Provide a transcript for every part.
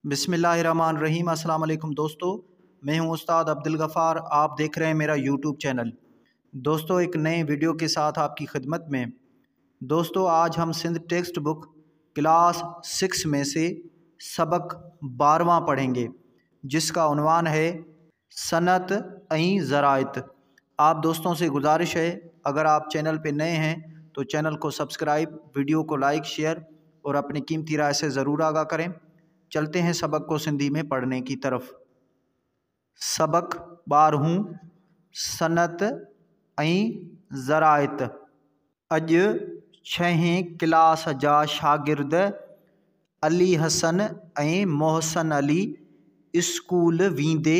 बिस्मिल्लाहिर्रहमानिर्रहीम। अस्सलाम वालेकुम दोस्तों, मैं हूं उस्ताद अब्दुल गफ़ार। आप देख रहे हैं मेरा यूट्यूब चैनल। दोस्तों, एक नए वीडियो के साथ आपकी खिदमत में। दोस्तों, आज हम सिंध टेक्स्ट बुक क्लास 6 में से सबक 12वां पढ़ेंगे, जिसका उन्वान है सनत ऐं ज़राइत। आप दोस्तों से गुजारिश है, अगर आप चैनल पे नए हैं तो चैनल को सब्सक्राइब, वीडियो को लाइक, शेयर और अपनी कीमती राय से ज़रूर आगाह करें। चलते हैं सबक को सिंधी में पढ़ने की तरफ। सबक 12 सनत ऐं ज़राइत। अॼु 6वीं क्लास जा शागिर्द अली हसन ऐं मोहसन अली स्कूल वेंदे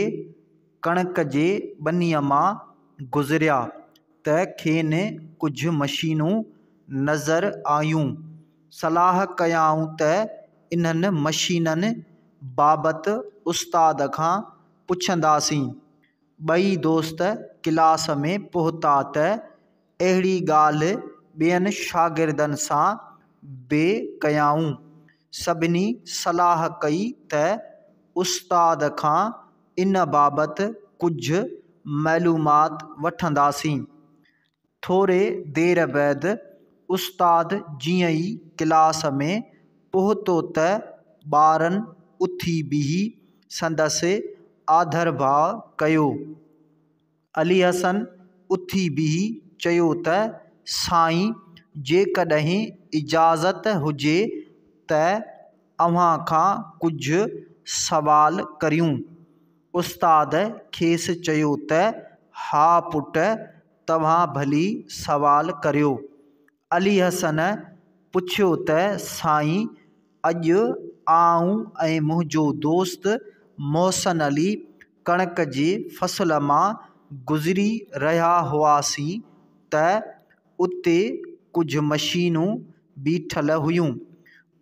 कणक जे ॿनीअ मां गुज़रिया त खेनि कुझु मशीनूं नज़र आयूं। सलाह कयाऊं त इन्हनि मशीननि बाबति उस्ताद खां पुछंदासीं। ॿई दोस्त क्लास में पहुता त अहिड़ी ॻाल्हि ॿियनि शागिर्दनि सां बि कयाऊं। सभिनी सलाह कई त उस्ताद खां इन बाबति कुझु मालूमात वठंदासीं। थोरे देरि बाद उस्ताद जीअं ई क्लास में पहुतो त ॿारनि उथी बीही संदसि आदरभाउ कयो। अली हसन उथी बीही चयो त साईं, जेकॾहिं इजाज़त हुजे त अव्हां खां कुझु सवाल करियूं। उस्ताद खेसि चयो त हा पुट, तव्हां भली सवाल करियो। अली हसन पुछियो त साईं, अॼु आऊं ऐं मुंहिंजो दोस्त मोहसन अली कणक जे फसल मां गुज़री रहिया हुआसीं त उते कुझु मशीनूं बीठल हुयूं।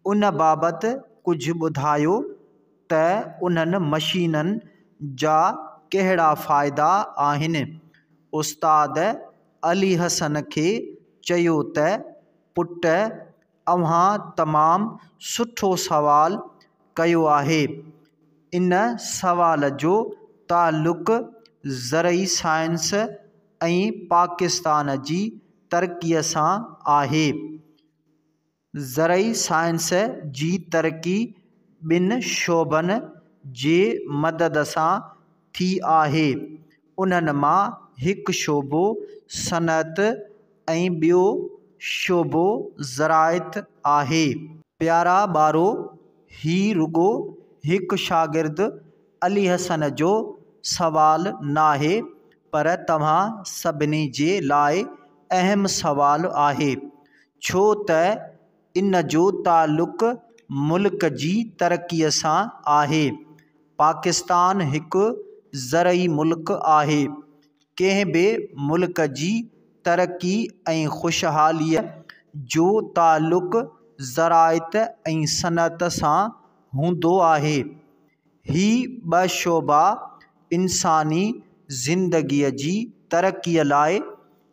उन बाबति कुझु ॿुधायो त उन्हनि मशीननि जा कहिड़ा फ़ाइदा आहिनि। उस्ताद अली हसन खे चयो त पुट, अव्हां तमामु सुठो सवाल कयो आहे। इन सवाल जो तालुक़ ज़रई साइंस ऐं पाकिस्तान जी तरक़ीअ सां आहे। ज़रई साइंस जी तरक़ी ॿिनि शोबनि जे मदद सां थी आहे। उन्हनि मां हिकु शोबो सनअत ऐं ॿियो शोबो ज़राइत आहे। प्यारा ॿारो, ही रुॻो हिकु शागिर्द अली हसन जो सवाल नाहे, पर तव्हां सभिनी जे लाइ अहम सवाल आहे, छो त इन जो तालुक़ मुल्क जी तरक़ीअ सां आहे। पाकिस्तान हिकु ज़रई मुल्क आहे। कंहिं बि मुल्क जी तरक़ी ऐं ख़ुशहालीअ जो तालुक़ ज़राइत ऐं सनअत सां हूंदो आहे। ही ॿ शोबा इंसानी ज़िंदगीअ जी तरक़ीअ लाइ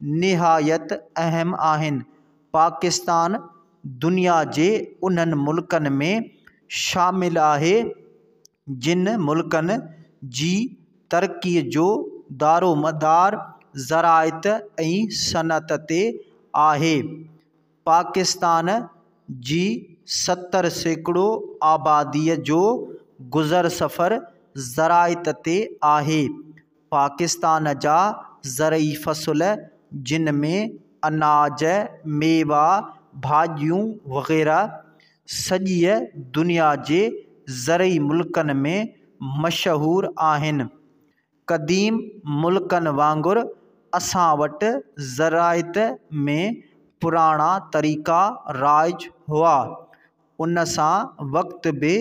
निहायत अहम आहिनि। पाकिस्तान दुनिया जे उन्हनि मुल्कनि में शामिल आहे जिन मुल्कनि जी तरक़ीअ जो दारोमदार ज़राइत ऐं सनअत ते आहे। पाकिस्तान जी 70% आबादीअ जो गुज़र सफ़र ज़राइत ते आहे। पाकिस्तान जा ज़रई फसल जिन में अनाज, मेवा, भाॼियूं वग़ैरह सॼीअ दुनिया जे ज़रई मुल्कनि में मशहूर आहिनि। क़दीम मुल्कनि वांगुरु असां वटि ज़राइत में पुराणा तरीक़ा राइज हुआ। उन सां वक़्तु बि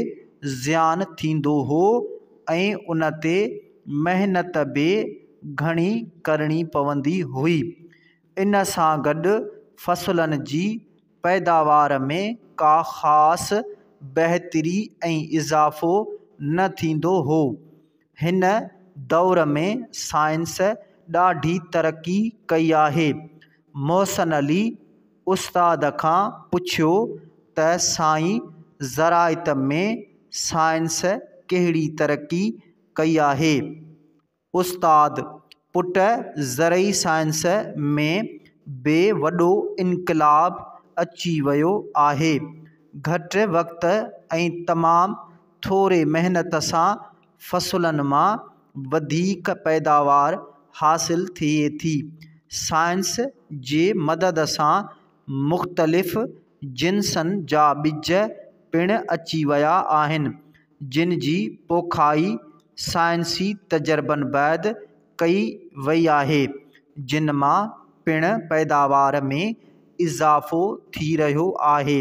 ज़ियान थींदो हो ऐं उन ते महिनत बि घणी करणी पवंदी हुई। इन सां गॾु फसलनि जी पैदावार में का ख़ासि बहितरी ऐं इज़ाफ़ो न थींदो हो। हिन दौर में साइंस ॾाढी तरक़ी कई आहे। मोहसन अली उस्ताद खां पुछियो त साईं, ज़राइत में سائنس ڪهڙي ترقي ڪئي آهي؟ استاد، پٽ زرعي سائنس ۾ به وڏو انقلاب اچي ويو آهي. گهٽ وقت ۽ تمام ٿوري محنت سان فصلن مان وڌيڪ پيداوار حاصل ٿئي ٿي. سائنس جي مدد سان مختلف جنسن جا ٻج پڻ اچي ويا آهن، جن جي پوکائي سائنسي تجربن بعد ڪئي وئي آهي، جن مان پڻ پيداوار ۾ اضافو ٿي رهيو آهي.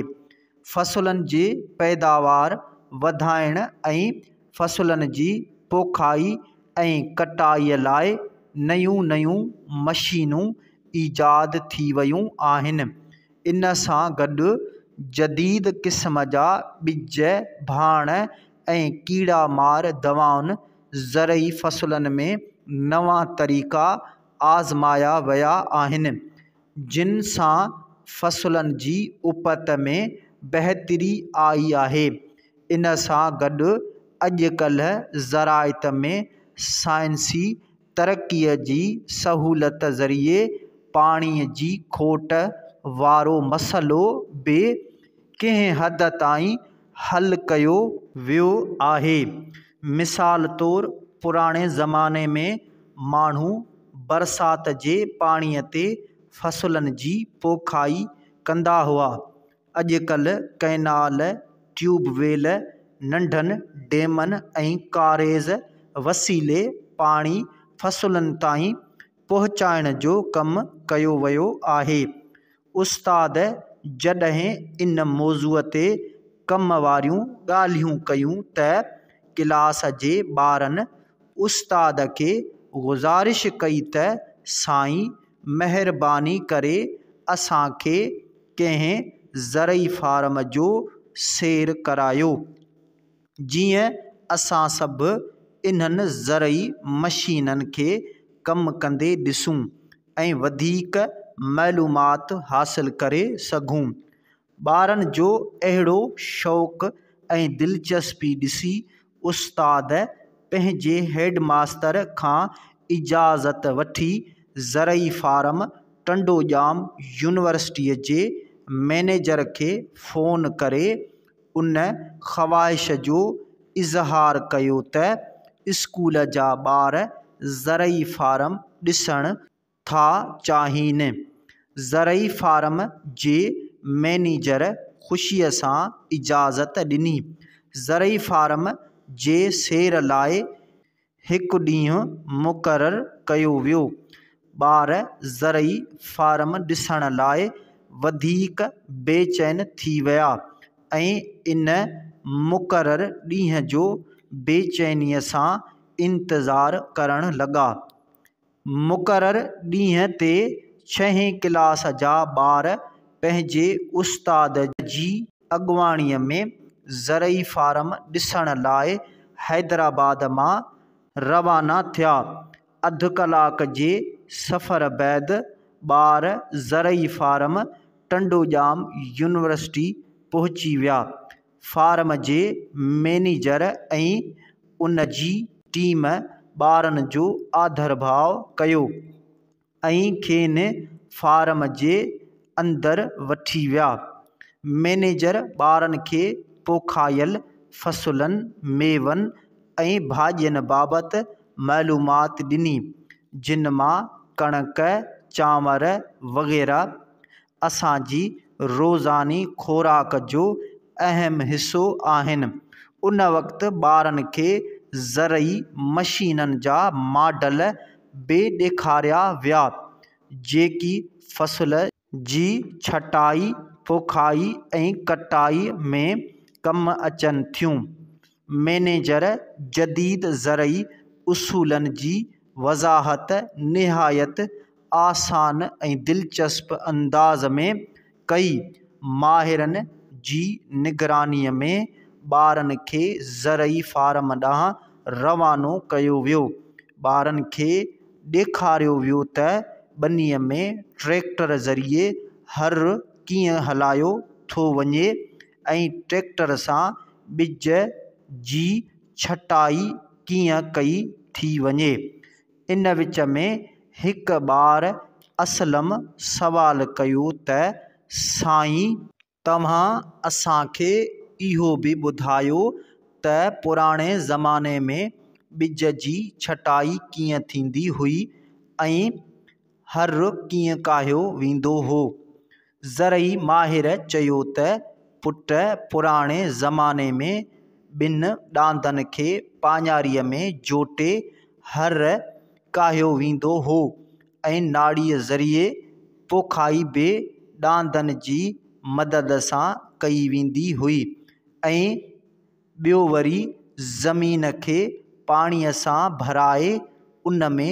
فصلن جي پيداوار وڌائڻ ۽ فصلن جي پوکائي ۽ ڪٽائي لاء نيون نيون مشينون ايجاد ٿي ويون آهن. ان سان گڏ جديد قسم جا ٻج، ڀاڻ ۽ ڪيڙا مار دوائن زرعي فصلن ۾ نوان طريقا آزمايا ويا آهن، جن سان فصلن جي اپت ۾ بهتري آئي آهي. ان سان گڏ اڄڪلهه زراعت ۾ سائنسي ترقيء جي سهولت ذريعي پاڻيء جي کوٽ وارو مسئلو به ڪنهن حد تائين حل ڪيو ويو آهي. مثال طور پراڻي زماني ۾ ماڻهو برسات جي پاڻيء تي فصلن جي پوکائي ڪندا هئا. اڄڪلهه ڪئنال، ٽيوب ويل، ننڍن ڊيمن ۽ ڪاريز وسيلي پاڻي فصلن تائين پهچائڻ جو ڪم ڪيو ويو آهي. استاد جڏهن ان موضوع تي ڪم واريون ڳالهيون ڪيون ته ڪلاس جي ٻارن استاد کي گذارش ڪئي ته سائين مهرباني ڪري اسان کي ڪنهن زرعي فارم جو سير ڪرايو، جيئن اسان سڀ انهن زرعي مشينن کي ڪم ڪندي ڏسون ۽ وڌيڪ معلومات حاصل ڪري سگهون. ٻارن جو اهڙو شوق ۽ دلچسپي ڏسي استاد پنهنجي هيڊ ماستر کان اجازت وٺي زرعي فارم ٽنڊو ڄام يونيورسٽيء جي مئنيجر کي فون ڪري ان خواهش جو اظهار ڪيو ته اسڪول جا ٻار زرعي فارم ڏسڻ ٿا چاهين. زرعي فارم جي مئنيجر خوشيء سان اجازت ڏني. زرعي فارم جي سير لاء هڪ ڏينهن مقرر ڪيو ويو. ٻار زرعي فارم ڏسڻ لاء وڌيڪ بيچين ٿي ويا ۽ ان مقرر ڏينهن جو بيچينيء سان انتظار ڪرڻ لڳا. مقرر ڏينهن تي ڇهين ڪلاس جا ٻار پنهنجي استاد جي اڳواڻيء ۾ زرعي فارم ڏسڻ لاء حيدرآباد مان روانا ٿيا. اڌ ڪلاڪ جي سفر بعد ٻار زرعي فارم ٽنڊوڄام يونيورسٽي پهچي ويا. فارم جي مئنيجر ۽ ان جي ٽيم ٻارن جو آڌرڀاء ڪيو ۽ کين فارم جي اندر وٺي ويا. مئنيجر ٻارن کي پوکايل فصلن، ميون ۽ ڀاڄين بابت معلومات ڏني، جن مان ڪڻڪ، چانور وغيره اسان جي روزاني خوراڪ جو اهم حصو آهن. ان وقت ٻارن کي زرعي مشينن جا ماڊل به ڏيکاريا ويا، جيڪي فصل جي ڇٽائي، پوکائي ۽ ڪٽائي ۾ ڪم اچن ٿيون. مئنيجر جديد زرعي اصولن جي وضاحت نهايت آسان ۽ دلچسپ انداز ۾ ڪئي. ماهرن جي نگرانيء ۾ ٻارن کي زرعي فارم ڏانهن روانو ڪيو ويو. ٻارن کي ڏيکاريو ويو ته ٻنيء ۾ ٽريڪٽر ذريعي هر ڪيئن هلايو ٿو وڃي ۽ ٽريڪٽر سان ٻج جي ڇٽائي ڪيئن ڪئي ٿي وڃي. ان وچ ۾ هڪ ٻار اسلم سوال ڪيو ته سائين! توهان اسان کي اهو به ٻڌايو ته پراڻي زماني ۾ ٻج جي ڇٽائي ڪيئن ٿيندي هئي ۽ هر ڪيئن ڪاهيو ويندو هو؟ زرعي ماهر چيو ته پٽ پراڻي زماني ۾ ٻن ڏاندن کي پاڃاريء ۾ جوٽي هر ڪاهيو ويندو هو ۽ ناڙيء ذريعي پوکائي به ڏاندن جي مدد سان ڪئي ويندي هئي ۽ ٻيو وري زمين کي پاڻيء سان ڀرائي ان ۾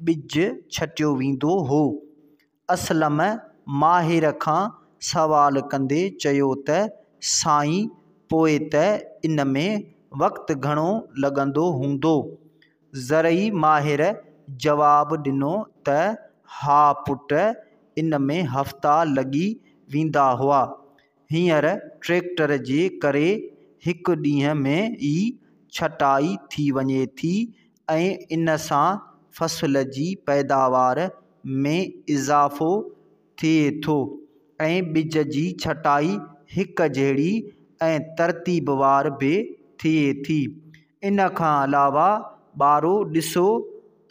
ٻج ڇٽيو ويندو هو. اسلم ماهر کان سوال ڪندي چيو ته سائين پوء ته ان ۾ وقت گهڻو لڳندو هوندو؟ زرعي ماهر جواب ڏنو ته ها پٽ ان ۾ هفتا لڳي ويندا هئا. هينئر ٽريڪٽر جي ڪري هڪ ڏينهن ۾ ئي ڇٽائي ٿي وڃي ٿي ۽ ان سان فصل جي پيداوار ۾ اضافو ٿئي ٿو ۽ ٻج جي ڇٽائي هڪ جهڙي ۽ ترتيبوار به ٿئي ٿي. ان کان علاوه ٻارو ڏسو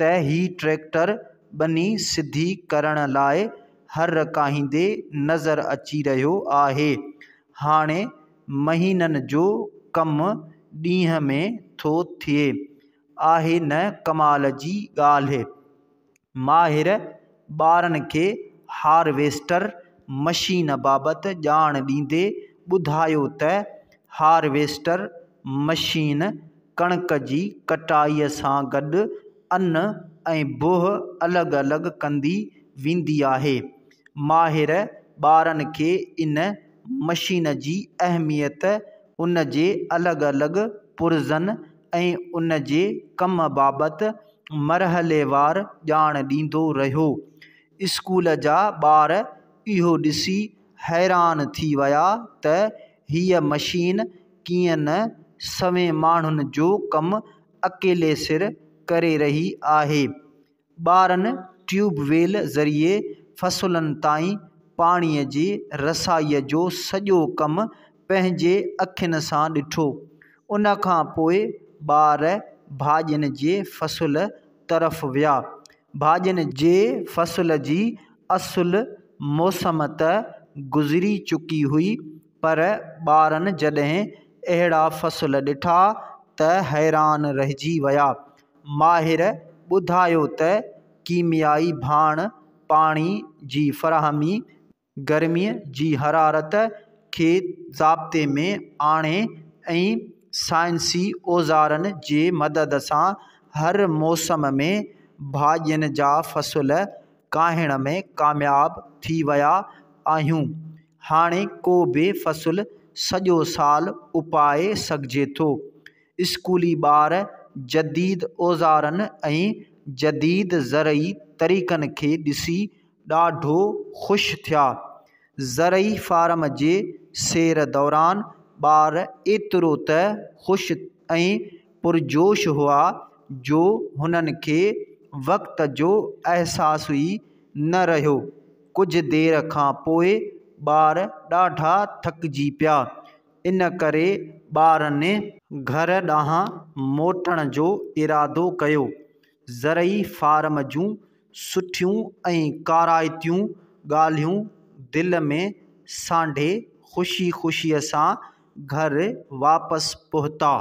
ته هي ٽريڪٽر ٻني سڌي ڪرڻ لاء هر ڪاهيندي نظر اچي رهيو آهي. هاڻي مهينن جو ڪم ڏينهن ۾ ٿو ٿئي. آهي نه ڪمال جي ڳالهه. ماهر ٻارن کي هارويسٽر مشين بابت ڄاڻ ڏيندي ٻڌايو ته هارويسٽر مشين ڪڻڪ جي ڪٽائي سان گڏ ان ۽ بوهه الڳ الڳ ڪندي ويندي آهي. ماهر ٻارن کي ان مشين جي اهميت، ان جي الڳ الڳ پرزن ۽ ان جي ڪم بابت مرحليوار ڄاڻ ڏيندو رهيو. اسڪول جا ٻار اهو ڏسي حيران ٿي ويا ته هيء مشين ڪيئن نه سوين ماڻهن جو ڪم اڪيلي سر ڪري رهي آهي. ٻارن ٽيوب ويل ذريعي فصلن تائين پاڻيء جي رسائيء جو سڄو ڪم پنهنجي اکين سان ڏٺو. ان کان پوء ٻار ڀاڄين جي فصل طرف ويا. ڀاڄين جي فصل جي اصل موسم ته گذري چڪي هئي پر ٻارن جڏهن اهڙا فصل ڏٺا ته حيران رهجي ويا. ماهر ٻڌايو ته ڪيميائي ڀاڻ پاڻي جي فراهمي، گرميء جي حرارت کي ضابطي ۾ آڻي ۽ سائنسي اوزارن جي مدد سان هر موسم ۾ ڀاڄين جا فصل ڪاهڻ ۾ ڪامياب ٿي ويا آهيون. هاڻي ڪو به فصل سڄو سال اپائي سگهجي ٿو. اسڪولي ٻار جديد اوزارن ۽ جديد زرعي طريقن کي ڏسي ڏاڍو خوش ٿيا. زرعي فارم جي سير دوران ٻار ايترو ته خوش ۽ پرجوش هئا جو هنن کي وقت جو احساس ئي نه رهيو. ڪجهه دير کان پوء ٻار ڏاڍا ٿڪجي پيا. ان ڪري ٻارن گهر ڏانهن موٽڻ جو ارادو ڪيو. زرعي فارم جون سٺيون ۽ ڪارائتيون ڳالهيون دل ۾ سانڍي خوشي خوشيء سان گهر واپس پهتا.